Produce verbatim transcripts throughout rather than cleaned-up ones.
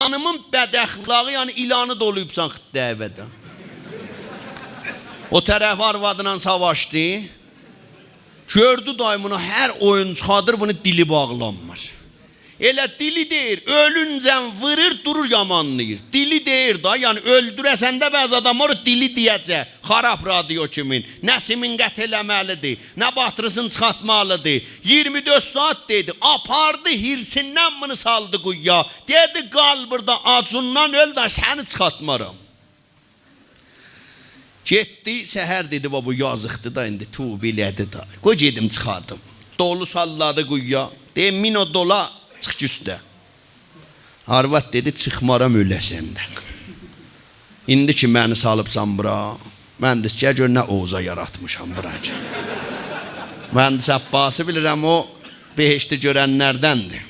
خانیمین بداخلاقی، یعنی ایلانی دولویوبسان خیرتده‌یه ده. او طرف آروادینان ساواشدی. گؤردو دای بونو هر اویون چیخادیر، بونون دیلی باغلانمیر. ائله دیلی دئییر، اؤلونجن وورور، دورور یامانلاییر. دیلی دئییر دا، یعنی اؤلدوره‌سن ده بعضی آدام وار، دیلی دئیه‌جک، خراب رادیو کیمین، نه سیمین قطع ائله‌مه‌لیدیر، نه باتریسینی چیخارتمالیدیر. ایگیرمی دؤرد ساعات دئدی، آپاردی، حیرصیندن بونو سالدی قویویا. دئدی: «قال بوردا، آجیندان اؤل دا، سنی چیخارتمارام.» گئتدی، سحر دئدی: «بابا، یازیقدیر دا، ایندی توبه ائله‌دی دا. قوی گئدیم چیخاردیم.» دولو ساللادی قویویا. دئدی: «مین او دولا، چیخ اوسته.» آرواد دئدی: «چیخمارام اؤله‌سن ده. ایندی کی منی سالیبسان بورا، مهندس، گل گؤر نه اوضاع یاراتمیشام بورا کی.» مهندس عباسی بیلیرم، او بهشتی گؤرنلردندیر.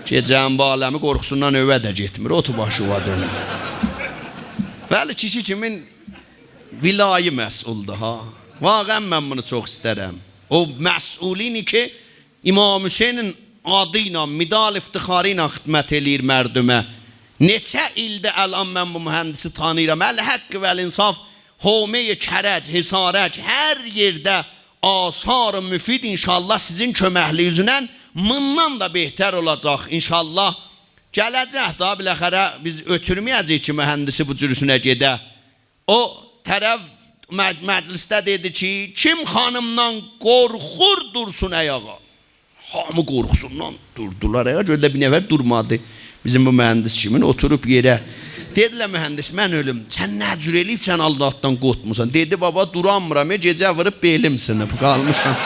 گئجه‌نین بو عالمی قورخوسوندان ائوه ده گئتمیر، اوتو باشیوا دؤنور. بلی، کیشی کیمین ولایی مسئولدور ها. واقعاً من بونو چوخ ایسترم. او مسئولینی کی امام حسینین آدی ایله، مدال افتخاری ایله خدمت ائله‌ییر مردمه. نئچه ایلدیر الان من بو مهندسی تانیییرام. الحق و الانصاف، حومهٔ کرج، حصارک، هر یئرده آثار مفید انشاءالله سیزین کؤمکلیگینیزله بوندان دا بهتر اولاجاق انشاءالله. گله‌جک دا، بالاخره بیز اؤتورمه‌یه‌جه‌ییک کی مهندسی بو جورسونه گئده. او طرف مج-، مجلسده دئدی کی: «کیم خانیمدان قورخور، دورسون آیاغا.» هامی قورخوسوندان دوردولار آیاغا. گؤردولر بیر نفر دورمادی. بیزیم بو مهندس کیمین اوتوروب یئره. دئدیلر: «مهندس، من اؤلوم، سن نه جور ائله‌ییبسن آللاتدان قورخموسان؟» دئدی: «بابا، دورانمیرام، ائ، گئجه ووروب بئلیم سینیب، قالمیشام.»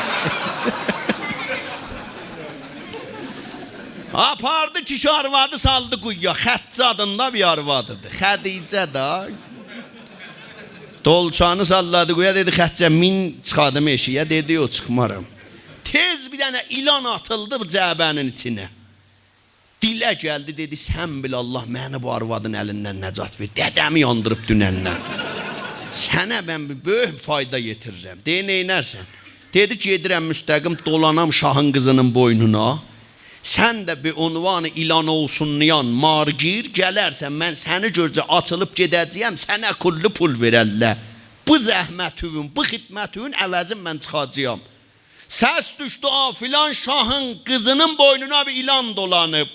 آپاردی کیشی آروادی، سالدی قویویا. خدیجه آدیندا بیر آروادیدیر. خدیجه ده. دولچانی ساللادی قویویا، دئدی: «خدیجه، مین چیخادیم ائشیگه.» دئدی: «یوخ، چیخمارام.» تئز بیر دنه ایلان آتیلدی بو جعبه‌نین ایچینه. دیله گلدی، دئدی: «سن بیل آللاه، منی بو آروادین الیندن نجات وئر. دده‌می یاندیریب دونندن. سنه من بیر بؤیوک فایدا یئتیررم.» دئدی: «نئینرسن؟» دئدی: «گئدیرم مستقیم دولانام شاهین قیزینین بوینونا. سن ده به عنوان ایلان اووسونلایان مارگیر گلرسن، من سنی گؤرجه آچیلیب گئده‌جه‌یم، سنه کلی پول وئررلر. بو زحمتیوین، بو خدمتیوین عوضین من چیخاجاغام.» سس دوشدو: «آ فلان، شاهین قیزینین بوینونا بیر ایلان دولانیب.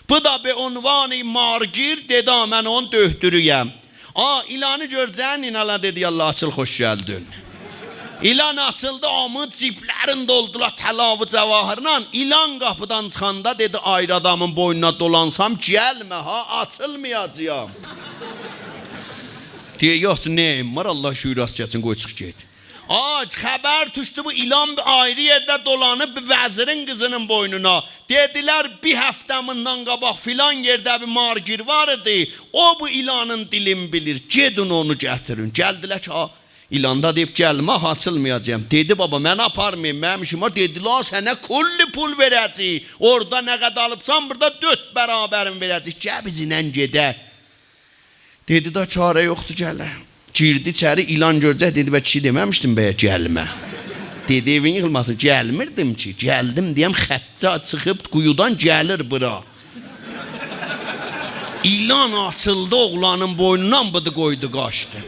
بو دا به عنوان مارگیر.» دئدی: «آ، من اونون دؤکتورویم.» آ ایلانی گؤرجه‌یین، ایلانا دئدی: «یاالله، آچیل، خوش گلدین.» ایلان آچیلدی، هامی جیبلرین دولدولار طلا و جواهرله. ایلان قاپیدان چیخاندا دئدی: «آیری آدامین بوینونا دولانسام، گلمه ها، آچیلمایاجاغام.» دئییر: «یوخ، نه‌ییم وار، آللاه شوراست گلسین، قوی چیخ گئت.» آ، خبر دوشدو، بو ایلان بیر آیری یئرده دولانیب، بیر وزیرین قیزینین بوینونا. دئدیلر: «بیر هفته بوندان قاباق فلان یئرده بیر مارگیر وار ایدی، او بو ایلانین دیلینی بیلیر، گئدین اونو گتیرین.» گلدیلر کی، آ، ایلان دا دئییب: «گلمه، آچیلمایاجاغام.» دئدی: «بابا، منی آپارمایین، منیم ایشیم وار.» دئدیلر: «سنه کلی پول وئره‌جه‌ییک، اوردا نه قدر آلیبسان، بوردا دؤرد برابرین وئره‌جه‌ییک. گل بیزیمله گئدک.» دئدی: «دا چاره یوخدور، گلک.» گیردی ایچری، ایلان گؤرجک، دئدی: «به، کیشی، دئمه‌میشدین به گلمه؟» دئدی: «ائوین ییخیلماسین، گلمیردیم کی. گلدیم دئیم خدیجه چیخیب قویودان گلیر بورا.» ایلان آچیلدی اوغلانین بوینوندان، بودو قویدو قاچدی.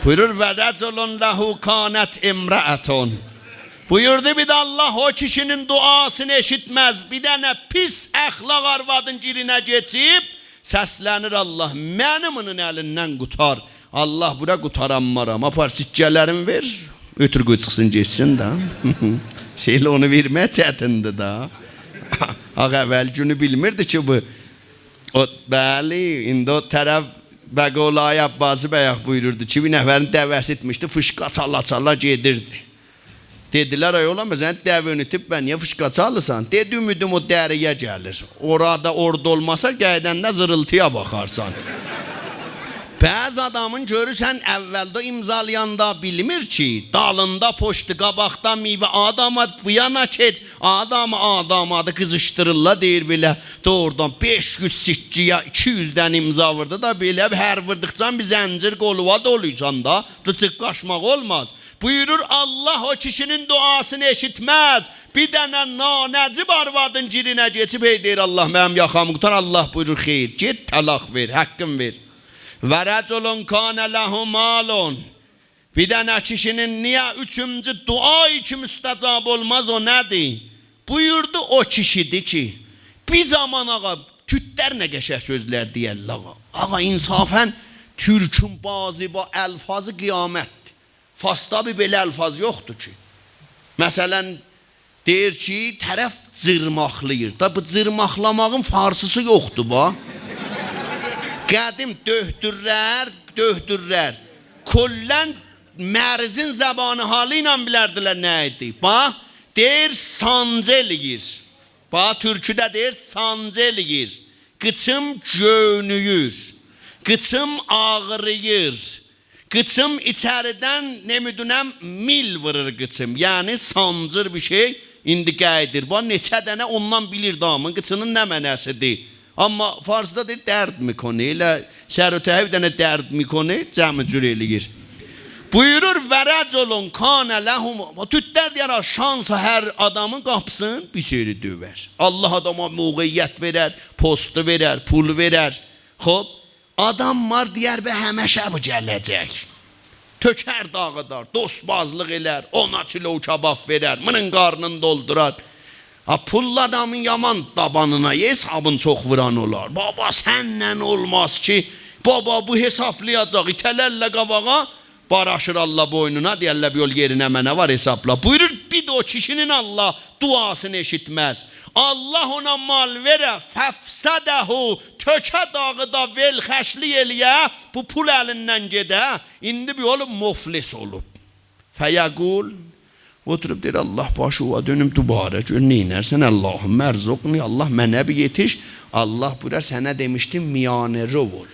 بویورور: «و رجل له کانت امرأة.» بویوردو بیر ده آللاه: «او کیشی‌نین دعاسینی ائشیتمز، بیر دنه پیس اخلاق آروادین گیرینه کئچیب، سسله‌نیر: آللاه، منی بونون الیندن قوتار. آللاه، بورا قوتارانمارام. آپار سکه‌لرینی وئر، اؤتور قوی چیخسین گئتسین ده.» شئی، اونو وئرمک چتیندیر ده. آخی اول گونو بیلمیردی کی بو، او، بلی، ایندی او طرف، به قول آقای عباسی بیک بویوروردو کی، بیر نفرین دوه‌سی ایتمیشدی، فیشقا چالا-چالا گئدیردی. دئدیلر: «آی اوغلان، به سنین دوه‌ن ایتیب، به نییه فیشقا چالیرسان؟» دئدی: «امیدیم او دره‌یه گلیر. اورادا اورد اولماسا، گئدنده زیریلتی‌یا باخارسان.» بعضی آدامین گؤرورسن، اولده امضالایاندا بیلمیر کی، دالیندا پشتو، قاباقدا میوه، آداما بو یانا کئچ، آدامی، آدامی آدی قیزیشدیریرلار، دئییر بئله، دوغرودان بئش یوز سکه‌یه ایکی یوز دنه امضا ووردو دا، بئله بیر هر ووردوقجا بیر زنجیر قولووا دولویسان دا، دیچیق قاچماق اولماز. بویورور، آللاه او کیشی‌نین دعاسینی ائشیتمز. بیر دنه نانجیب آروادین گیرینه کئچیب، هی دئییر: «الله، منیم یاخامی قوتار.» الله بویورور: «خیر، گئت طلاق وئر، حقین وئر.» «و رجل کان له مال.» بیر دنه کیشی‌نین، نییه اوچونجو دعا کی مستجاب اولماز، او نه‌دیر؟ بویوردو، او کیشی‌دیر کی، بیر زامان، آقا، تورکلر نه قشنگ سؤزلر دئیرلر، آقا. آقا، انصافاً تورکون بازی با الفاظی قیامتدیر. فارسدا بیر بئله الفاظ یوخدور کی. مثلاً، دئییر کی، طرف جیرماقلاییر. دا بو جیرماقلاماغین فارسی‌سی یوخدور، با. قدیم دؤکتورلر، دؤکتورلر کلاً مریضین زبان حالی ایله بیلردیلر نه ایدی. باخ، دئییر، سانجی ائله‌ییر. باخ، تورکوده دئییر، سانجی ائله‌ییر. قیچیم گؤینویور. قیچیم آغرییر. قیچیم ایچریدن، نه بیلیم، میل وورور قیچیم. یعنی سانجیر بیر شئی، ایندی قاییدیر. باخ، نئچه دنه اوندان بیلیر آدامین قیچی‌نین نه معناسی‌دیر. آمما فارسدا دئییر، «درد می‌کنه.» ائله سر و تهی بیر دنه «درد می‌کنه» جمع و جور ائله‌ییر. بویورور: «و رجل کان له»، بو تورکلر دئیر، شانس هر آدامین قاپیسین بیر شئیی دؤیر. الله آداما موقعیت وئرر، پستو وئرر، پول وئرر. خوب، آدام وار، دئیر، به، همیشه بو گله‌جک. تؤکر داغیدار، دوستبازلیق ائلر، اونا کیلو کباب وئرر، بونون قارنینی دولدورار. ها، پوللو آدامین یامان دابانینا حسابین چوخ ووران اولار. بابا، سنله اولماز کی، بابا، بو حسابلایاجاق، ایته‌لرلر قاباغا، باراشیر الله بوینونا، دئیرلر: «بیر یول یئرینه منه وار، حسابلا.» بویورور، بیر ده او کیشی‌نین الله دعاسینی ائشیتمز. الله اونا مال وئره، «فأفسده»، تؤکه داغیدا، ولخرجلیک ائله‌یه، بو پول الیندن گئده، ایندی بیر اولوب مفلس اولوب. «فیقول»، اوتوروب دئییر: «الله، باشیوا دؤنوم دوباره، گؤر نئینرسن، اللهم ارزقنی، الله، منه بیر یئتیش.» الله بویورار: «سنه دئمیشدیم، میانه‌رو اول.»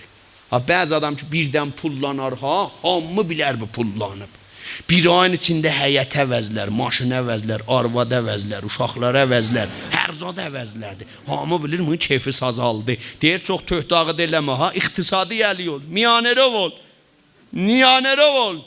ها، بعضی آدام کی بیردن پوللانار ها، هامی بیلر بو پوللانیب. بیر آیین ایچینده حیط عوضلر، ماشین عوضلر، آرواد عوضلر، اوشاقلار عوضلر، هر زاد عوضله‌دی. هامی بیلیر بونون کئفی سازالدی. دئییر: «چوخ تؤک داغیت ائله‌مه ها، اقتصادی الی اول، میانه‌رو اول. میانه‌رو اول.»